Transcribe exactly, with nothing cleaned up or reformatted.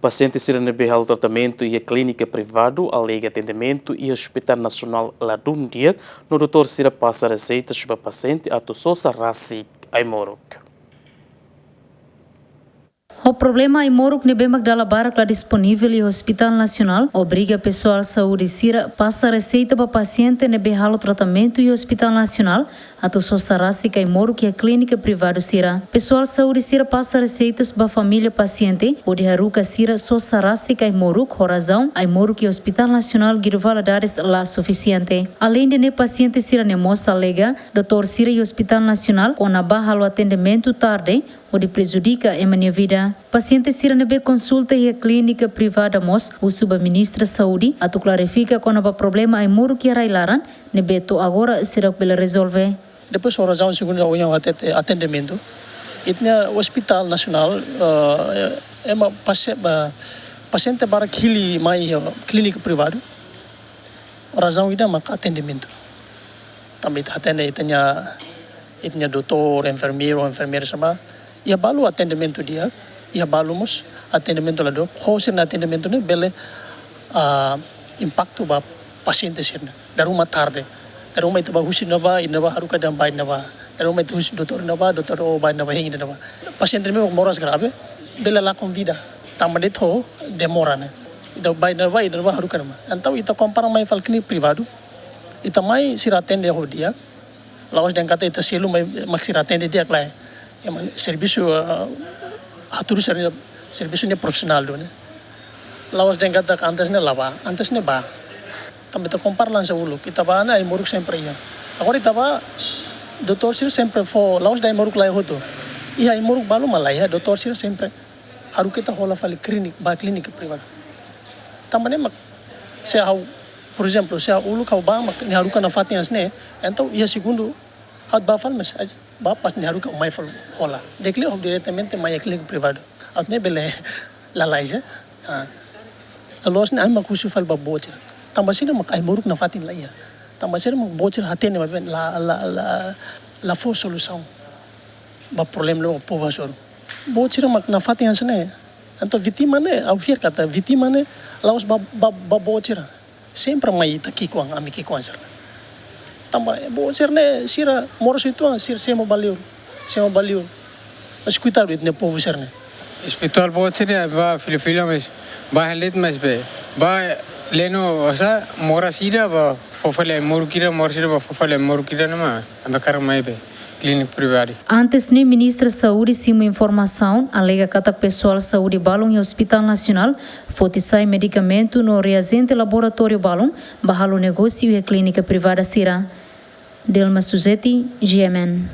Pasiente sira ne'ebé halo tratamentu iha klínika privadu alega atendimentu iha Hospital Nasionál ladún di'ak, no doutór sira pasa reseitas ba pasiente atu sosa rasik ai-moruk. Ho problema ai-moruk ne'ebé mak dala barak la disponivel iha Hospital Nasionál, obriga pesoál saúde sira pasa reseita ba pasiente ne'ebé halo tratamentu iha Hospital Nasionál atu sosa rasik ai-moruk iha klínika privadu sira. Pesoál saúde sira pasa reseitas ba família pasiente hodi haruka sira sosa rasik ai-moruk, ho razaun ai-moruk iha Hospital Nasionál Guido Valadares la sufisiente. Aleinde ne'e, pasiente sira-ne'e mós alega doutór sira iha Hospital Nasionál kona-ba halo atendimentu tarde, hodi prejudika ema nia vida. Pasiente sira ne'ebé konsulta iha klínika privada mós husu ba Ministra Saúde atu klarifika kona-ba problema ai-moruk iha rai-laran ne'ebé to'o agora seidauk bele rezolve. Depois ho razaun segundu, ohin ha'u hatete atendimentu. Ita-nia Hospital Nasionál, eh, ema pase-, eh, pasiente barak hili mai iha klínika privadu. Razaun ida mak atendimentu. Tanba ita hatene ita-nia, ita-nia doutór, enfermeiru, enfermeira sira-ne'e iha balu atendimentu di'ak, iha balu mós atendimentu la di'ak. Ho sira-nia atendimentu ne'e bele, ah, impaktu ba pasiente sira-ne'e. Dala ruma tarde. Dala ruma ita bá husi ne'ebá, iha ne'ebá haruka dehan bá iha ne'ebá. Dala ruma ita husi doutór iha ne'ebá, doutór, oh, bá iha ne'ebá, hein iha ne'ebá. Pasiente ne'e moras grave, bele lakon vida. Tanba de'it ho demora ne'e. Ita bá iha ne'ebá, iha ne'ebá haruka ne'ebá. Entaun ita kompara mai fali klínika privadu. Ita mai sira atende ho di'ak. La'ós dehan katak ita selu mai mak sira atende di'ak, lae. Ema servisu, eh, hatudu sira-nia servisu ne'e profisionál duni. La'ós dehan katak antes ne'e la bá, antes ne'e bá. Tanba ita kompara hanesan uluk, ita bá ne'e ai-moruk sempre iha. Agora ita bá, doutór sira sempre fó, la'ós dehan ai-moruk la iha hotu. Iha ai-moruk balu mak la iha, doutór sira sempre haruka ita hola fali klínika, bá klínika privadu. Tanba ne'e mak, se ha'u, por ezemplu, se ha'u uluk ha'u bá mak nia haruka nafatin hanesan ne'e, entaun iha segundu ha'u bá fali, mas bá pas nia haruka mai fali hola. Dekle ha'u diretamente mai klínika privadu. Atu nune'e bele lalais, eh. Ah. Loloos ne'e ami mak husu fali ba boot sira. Tanba sira mak ai-moruk nafatin la iha. Tanba sira mak boot sira hatene, mas la, la, la, la fó solusaun ba problema ne'ebé povu hasoru. Boot sira mak nafatin hanesan ne'e. Entaun vítima ne'e, ha'u fiar katak vítima ne'e la'ós ba, ba, ba boot sira. Sempre mai ita ki'ikoan, ami ki'ikoan sira. Tanba boot sira-ne'e, sira moras uitoan, sira semo ba liur, semo ba liur. Mas koitadu ita-nia povu sira-ne'e. Hospital boot sira bá fila-fila, mas bá halet, mas be, bá leno, osa, moras ida bá fó fali ai-moruk ida, moras ida bá fó fali ai-moruk ida, ne'e mak ami hakarak mai be klínika privadu. Antes ne'e, Ministra Saúde simu informasaun, alega katak pesoál saúde balun iha Hospital Nasionál foti sai medikamentu no reajente laboratóriu balun ba halo negósiu iha klínika privada sira. Delma Suzeti, G M N.